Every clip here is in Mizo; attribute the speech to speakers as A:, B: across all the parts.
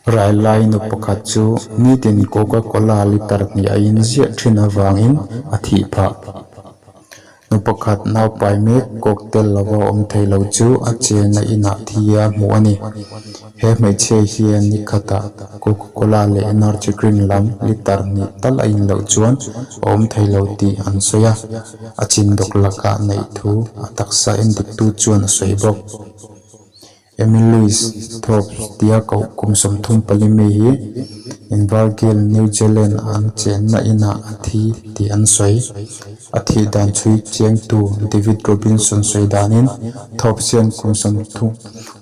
A: Rai lai nu pakhat chu nitin Coca-Cola litre hnih a in ziah thin avangin a thih phah. Nu pakhat naupai mek coke tel lova awm thei lo chu a chenna inah thi a hmuh a ni. He hmeichhia hian ni khatah Coca-Cola leh energy drink lam litre hnih tal a in loh chuan a awm thei lo tih an sawi a, a chin dawk lakah neih thu a taksa endiktu chuan a sawi bawk. Emily's Thorpe tia koh kum 34 mi hi Invergil, New Zealand an chenna inah a thi tih an sawi. A thih dan chhui chiangtu David Robinson sawi danin Thorpe hian kum 30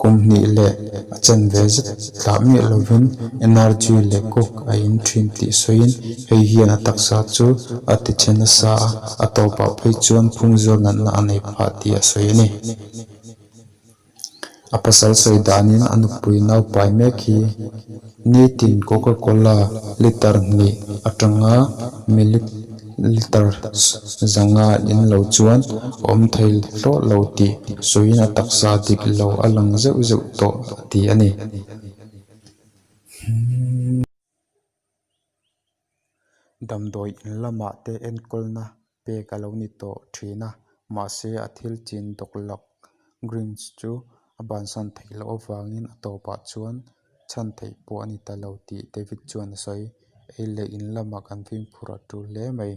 A: kum hnih leh a chanve zet thlah miah lovin energy leh coke a in thin tih sawiin hei hian a taksa chu a tichhe nasa a, a tawpah phei chuan phungzawl natna a nei phah tih a sawi a ni. A pasal sawi danin a nupui naupai mek hi nitin Coca-Cola litre hnih atanga millilitre 500 in lo chuan a awm thei hlawh lo tih sawiin a taksa dik lo a lang zeuh zeuh tawh a ti a ni. Damdawi in lamah te enkawlna pek a lo ni tawh thin a, mahse a thil chin dawklak greens chu a bansan theih loh avangin a tawpah chuan chhan theih pawh a ni ta lo tih David chuan a sawi. Ei leh in lamah kan fimkhur a tul hle mai.